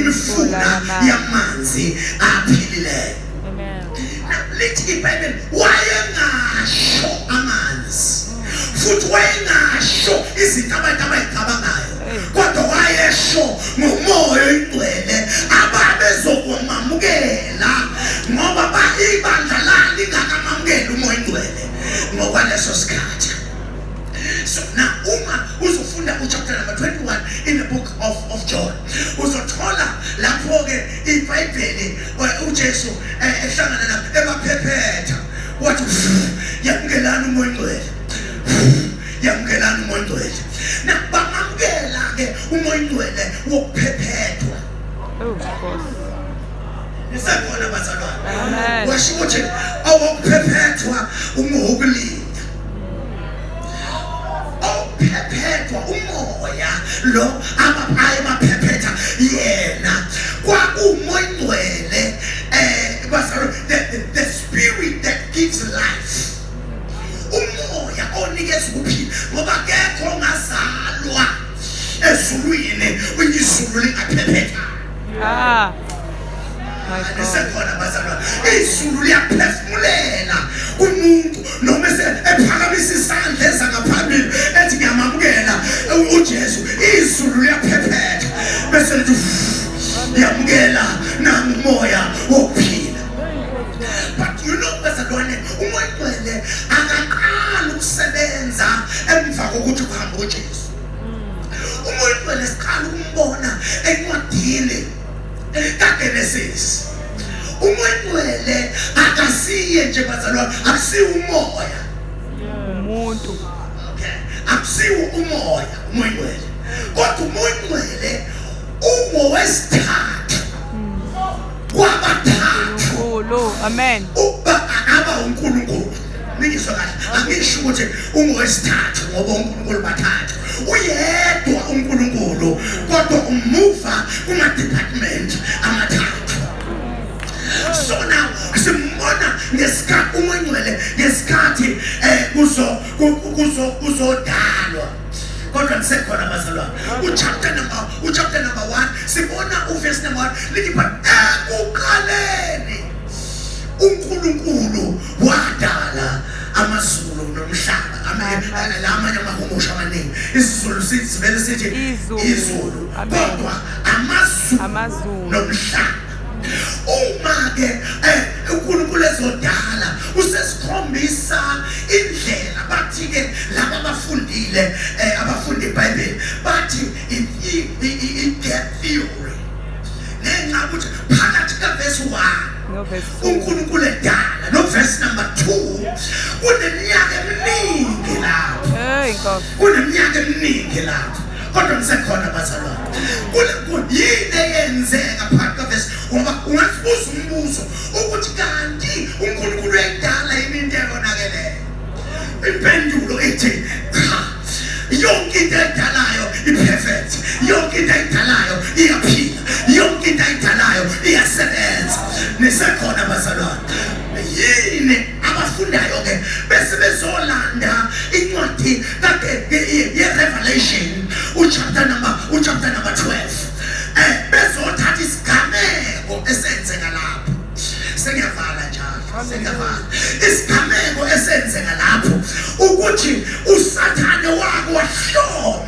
Imifula yamanzi. Yamanzi aphilileyo. Amen. Lithi iBhayibheli wayengasho amanzi futhi wayengasho izinto abantu abayicabangayo, kodwa wayesho ngoMoya oyiNgcwele ababezokwamamukela, ngoba ba ibandla lalingakamamukeli uMoya oyiNgcwele ngokwaleso sikhathi. So now uma uzofunda uchapter number 21 in the book of John, uzothola lapho-ke iBhayibheli uJesu ehlangana nabo, ebaphephetha, wathi, "Yamukelani uMoya oNgcwele, yamukelani uMoya oNgcwele." Na bamamukela-ke uMoya oNgcwele wokuphephethwa. Oh, Nkosi. Nisekhona, bazalwane? Amen. Washo ukuthi owokuphephethwa ungowokulinda, ophephethwa umoya lo abaphaya baphephetha yena kwakuMoya Ngcwele, bazalwane, the spirit that gives life, umoya onikeza ukuphila, ngoba kekho ongazalwa ezulwini izulu lingaphephetha. Ah. My God. Nisekhona, bazalwane? Izulu liyaphefumulela kumuntu noma ephakamisa isandla eza ngaphambili ethi, "Ngiyamamukela uJesu." Izulu liyaphephetha bese lithi, "Yamukela nangumoya wokuphila." But you know, bazalwane, uMoya Ngcwele akaqali ukusebenza emva kokuthi kuhamba uJesu. UMoya Ngcwele siqala ukumbona encwadini kaGenesis. UMoya Ngcwele akasiye nje, bazalwane, akusiwo umoya. Umuntu. Okay, akusiwo umoya uMoya Ngcwele, kodwa uMoya Ngcwele ungowesithathu kwabathathu. Unkulunkulu. Amen. Ukuba akaba uNkulunkulu, ningizwe kahle, angisho ukuthi ungowesithathu ngoba uNkulunkulu bathathu. Uyedwa uNkulunkulu, kodwa umuva kuma-department amathathu. So now simbona ngesikhathi uMoya Ngcwele ngesikhathi kuzodalwa. Kodwa nisekhona, bazalwane? Uchapter number 1, sibona uverse number 1, lithi, "But ekuqaleni uNkulunkulu wadala amazulu nomhlaba." La amanye amahumusho amaningi, isiZulu sivele sithi Izulu. Izulu. Amen. Kodwa amazulu Amazulu. nomhlaba. Uma ke uNkulunkulu ezodala, usesikhombisa indlela. Bathi ke laba abafundile, abafunda iBhayibheli, bathi i-gap theory, ngenxa yokuthi phakathi kaverse 1 No verse 2. uNkulunkulu edala no verse number 2 kuneminyaka eminingi lapho. Hey, Nkosi. Kuneminyaka eminingi lapho. Kodwa ngisekhona, bazalwane? Yini eyenzeka phakathi kavesi? Ngoba ungazibuza umbuzo ukuthi kanti uNkulunkulu uyayidala yini into eyonakeleyo? Impendulo ithi cha. Yonke into ayidalayo i-perfect, yonke into ayidalayo iyaphila, yonke into ayidalayo iyasebenza. Nisekhona, bazalwane? Yini abafundayo ke bese bezolanda incwadi kade ye-Revelation, uchapter number 12, bezothatha isigameko esenzeka lapho. Sengiyavala njalo, sengiyavala. Isigameko esenzeka lapho ukuthi uSathane wake wahloma